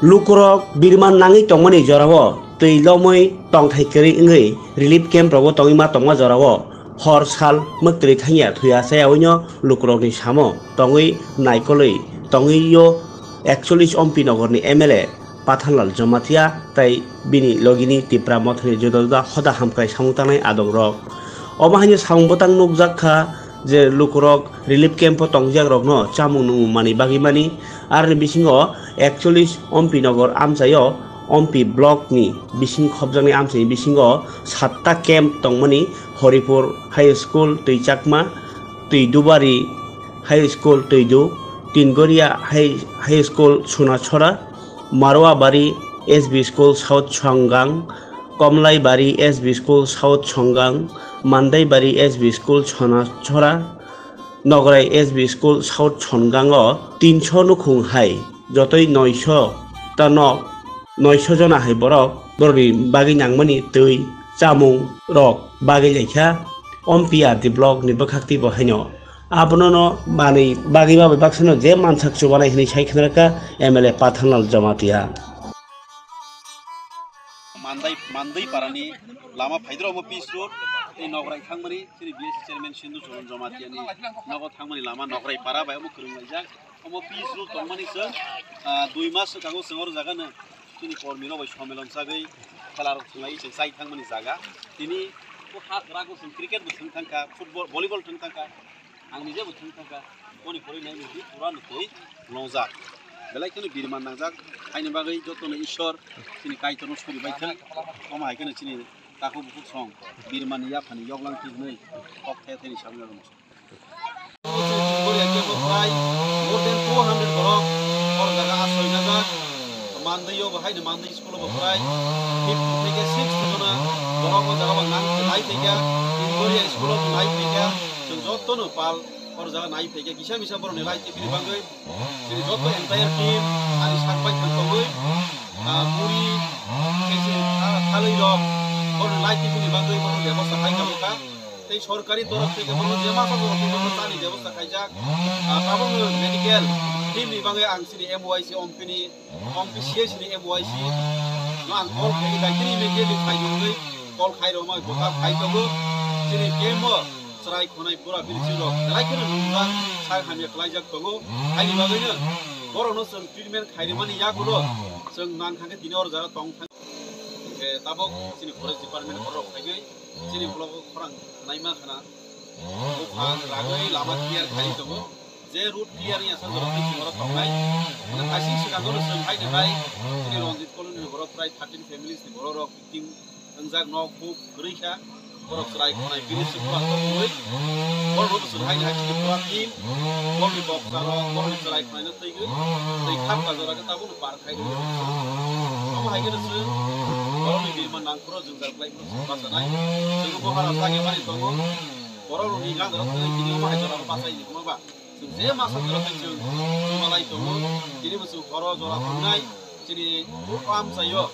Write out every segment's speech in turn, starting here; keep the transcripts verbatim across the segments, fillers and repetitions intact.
Lukurok birman nangwi tongmani jorao twi lomwi tongthai kwrwi wngwi relief camp rogo tongwi ma tongma jorao hor sal mwktwi thangya thuya chayaoino lukurokni samo tongwi naikolwi tongwio ekchollish Ompi Nogorni M L A Pathanlal Jamatia tei bini logini Tipra Mothani juda juda hoda hamkrai samung tangnai adongrok. Omo haino samung bwtang nukjak kha je lukurok relief camp o tongjakrokno chamung nungmung manwi bagwi mani. Aroni bisingo ekchollish Ompi Nogor amchaio Ompi block ni bising khopjaknai amchaini bisingo satta camp tongmani Horipur High School twi Chakma, twi Dubari High School twi Du, Tingoria High, High School Sunachora, Marwabari S B School South Chongang, Komlaibari S B School South Chongang, Mandaibari S B School Chonachora, Nograi S B School South Chongang o tinso nukhung hai jotoi noiso ta nok noiso jona hai borok borokni bagwi nangmani twi chamung rok bagwi laikha Ompi R D block ni bwkhak twi bo haino abono no manwi bagwi ba bai baksano je mansak chubanai hinwi sai khna rwkha M L A Pathanlal Jamatia. Mandai, Mandai parani lama phaidra omo pitch road, tei Nograi thangmani, chini B S C chairman Sindhu Choron Jamatia ni nogo thangmani lama Nograi para bai omo kwrwng laijak. Omo pitch road tongmani chwng, ah, dui mas swkang o chwng oro jaga no chini kormi rok bai somelon chagwi khela rok thwngwi chwng chai thangmani jaga. Tini o ha kwrak o chwng cricket bo thwng thangkha, football, volleyball thwng thangkha. Ang nije bo thwng thangkha, boni pore nai nini pura no twi longjak. Belai kheno birman nangjak, haini bagwi jotono Ishwar chini Kaitorno suri bai thang. Omo hai kheno chini takhuk bukhuk song birmani yaphani yoklang twi hwnwi kok the theni sabwi rwmani. More than two hundred borok oro jaga asroi najak. Mandwi o bo haino Mandwi school o bo prai fifty theke sixty jona borok o jaga bo nang nai phaikha. Tingoria school o bo nai phaikha. Chwng jotono pal oro jaga nai phaikha. Kisa misa borokni light tv ni bagwi chini joto entire team ani sak bai thang tongwi, ah, muri tei se tha-, thalwi rok borokni light tv ni bagwi borokni bebosta khai tongo kha. Tei sorkari torof theke borokno je masa borok tei borokno chani bebosta khaijak. Ah, tabukno medical team ni bagwi ang chini M Y C Ompi ni Ompi C H ni M Y C no ang call khai daitini immediately phai wngwi call khai rwma bwkha phai tongo. Chini camp o chwrai khonai bura bini chwrok belai kheno nungjak, sak hamya khlaijak tongo. Haini bagwino borokno chwng treatment khai rwmani yagulo chwng nang kha khe tini oro jaga tong thang. Hwnkhe tabuk chini forest department borok phaigwi chini blogo khorang khnaima khna buphang ragwi lama clear khai tongo. Je road clear wngya sa jorok tei chwng oro tongnai. Mane kaising swkango no chwng hai de bai chini Ranjit colony ni borok prai thirteen families ni borok rok victim wngjak, nok buk kwrwi kha. Borok chwrai khonai bini se pura tongwi borok no chwng hai de hai chini pura team borok ni boksa rok borok ni chwrai khonai no twi gwi tei kham ka jora khe tabuk no par khai rw. Omo hai khe no chwng borok ni bini man nang phuru jwngjal khlai phuru chwng bachanai. Chwng bo hara sa khe mani tongo. Borok rok ni gan rok twi tini omo hai jora bachai ni omo ba. Chwng je masa jora tei chwng chubalai tongo, tini bo chwng horo jora tongnai, chini o amchaio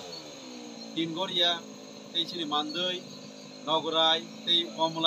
Tingoria tei chini Mandwi, Nograi tei Komla.